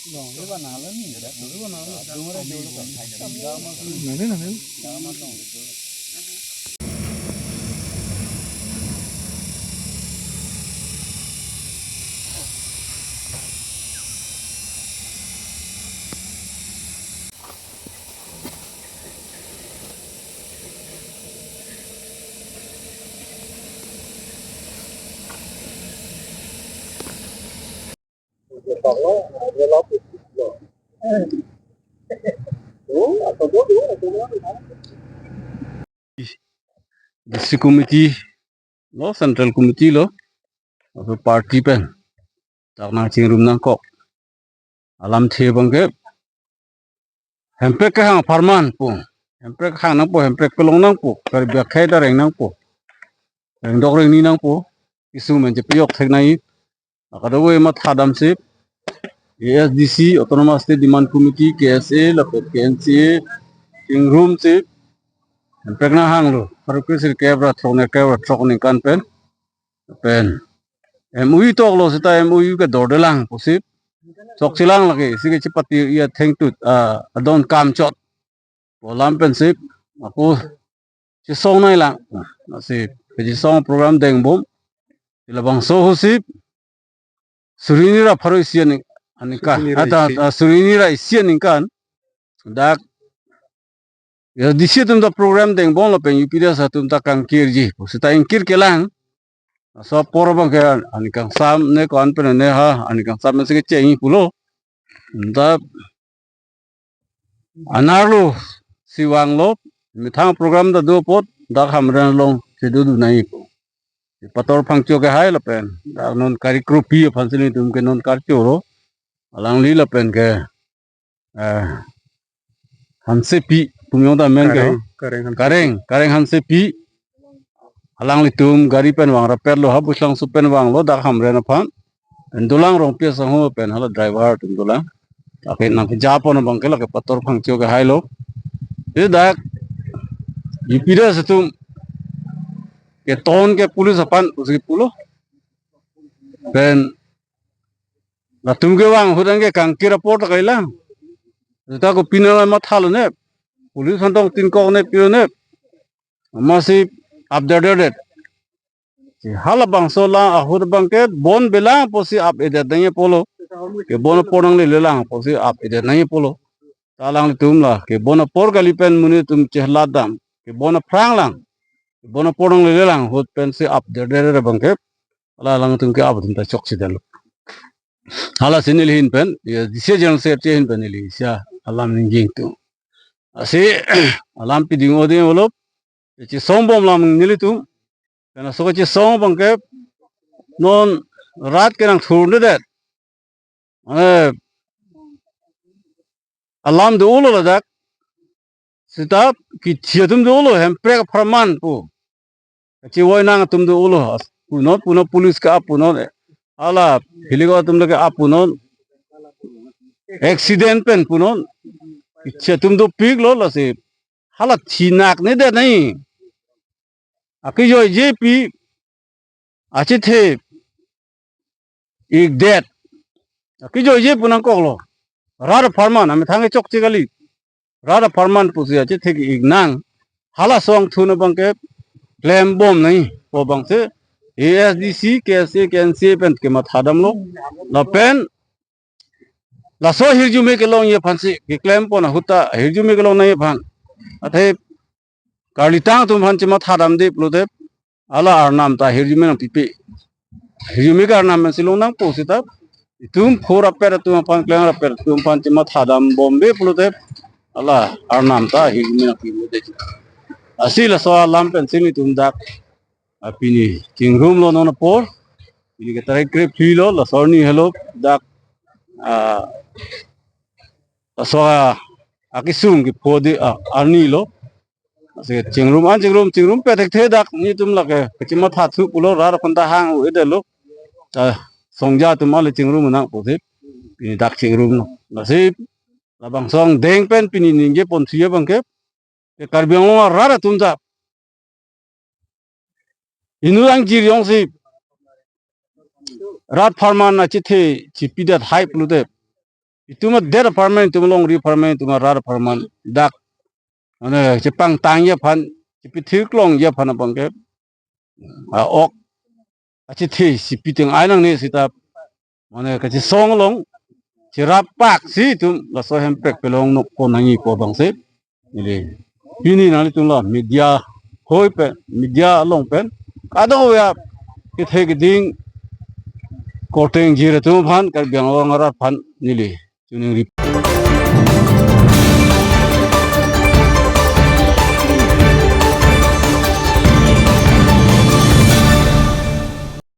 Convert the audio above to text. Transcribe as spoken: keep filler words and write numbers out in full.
Nane, nane. District committee lo, central committee lo, laso party pen dak nangchingrum nangkok alamthe abangke, hemprek kehang apharman pu, hemprek hang nangpo, hemprek kelong nangpo, Karbi akhei ta reng nangpo, rengdok rengni nangpo, kesung men chepejok thek nai. Akado we mathadam si A S D C, Autonomous State Demand Committee, K S A, lapen K N C A, chingrum si hemprek nanghanglo, pharo kre sirkep ra throk nerkep ra throk aningkan pen. Pen M O U toklo seta M O U ke dordelang pusi chokchelang lake, isi ke chepati iya thengtut, ah, adon kam chot pu alam pen si ako chesong nanglang. Lasi kechesong program dengbom. Labangso ahut si suri hini ra pharo isi aning, aningkan. Suri hini ra ata, isi. Ah, suri hini ra isi aningkan dak A S D C atum ta program dengbom lapen U P D S atum ta kangkirji pu seta ingkir kelang. Laso apor abangke aning kangsam ne ko-an pen ne ha, aning kangsam ne si kecheng pulo. Dak anerlo si vanglo, methang program ta do apot dak Hamren along si dodu nai pu. Pator Phangcho kehai lapen dak non kari kropi aphan si nelitum ke non karcho ro. Alangli lapen ke, eh, Hansepi, pu jong ta amen ke, Kareng, Kareng Hansepi. Kareng, Kareng Hansepi. Alanglitum gari pen vang rapetlo, ha Buslangso pen vanglo dak Hamren aphan. Pen dolang Rongpi asangho pen hala driver atum dolang. Lake nangkejapon abangke lake Pator Phangcho kehai lo. Isi dak U P D S atum keton ke police aphan pusi pulo. Pen latum kevang ahut anke kangkir apor ta kailang. Seta kopi nangmathalo ne. Police aphan tong tin kok ne pilo ne. Amatsi apderdedet. Si halabangso alang ahut abangke bon belang pusi ap-edet nangji pulo. Kebon apor nanglelelang pusi ap-edet nangji pulo. Ta alanglitum la kebon apor kali pen monit atum chelat dam. Kebon aphrang lang. Kebon apor nanglelelang ahut pensi apderdedet abangke, hala alangtum ke-ap atum ta chokchedetlo. Hala si neli ahin pen, ya, D C General Secretary ahin pen neli isi alam ningje ingtung. Lasi alam piding oding olop, ya, chesongbom lang nelitum. Pen laso kachesong abangke non rat ke nangthurnedet. Mane alam do-olo ladak. Seta kethi atum do-olo, hemprek apharman pu. Kachevoi nang atum do-olo. Punon, punon police ke-ap punon. Hala helicopter atum lake ap punon. Accident pen punon. Kethi atum dopiklo lasi. Hala thinaknedet nai. Akejoijepi achethe ikdet. Akejoije pu nangkoklo. Rat apharman, amethang kechokche kali. Rat apharman pusi achethe ik nang. Hala asong thun abangke klembom nai. Pu abangsi A S D C, K S A, K N C A pen kemathadamlo. Lapen laso ahirjume kelongji aphansi keklempon ahut ta ahirjume kelong nangji aphan. Athe karlitang atum aphan chemathadamde pulote, hala arnam ta ahirjume nangpipe. Ahirjume ke arnam si long nangpo seta, itum pho rapet atum aphan, kleng rapet atum aphan chemathadambomde pulote, hala arnam ta ahirjume nangpipe. Lasi laso alam pensi nelitum dak, ah, pini chingrumlo non apor. Pini ke tarik krephli lo, laso arni helo dak, ah, laso, ah, akesung kepho de, ah, arni lo. Lasi chingrum an chingrum, chingrumpet thekthe dak nelitum lake kachemathathu pulo, rat aphan ta hang-o-edetlo. Ta songja atum ale chingrum nang pusi pini dak chingrumlo. Lasi labangso angdeng pen pini ningjeponthu abangke, ke Karbi Anglong arat atum ta inut angjir jongsi rat apharman achethe chipidet hai pulote, itum adet apharman, itum alongri apharman, itum arat apharman dak mane chepangtangji aphan, chepithirklongji aphan abang ke, a, ok achithi si piteng ai nangne seta, mane kachesong along cherap pak si itum laso Hemprek pelong nokpo nangji ko abang si. Neli pini nanglitum la media hoi pen, media along pen kadokave kethe keding korte ingjir atum aphan, Karbi Anglong arat aphan neli choningri.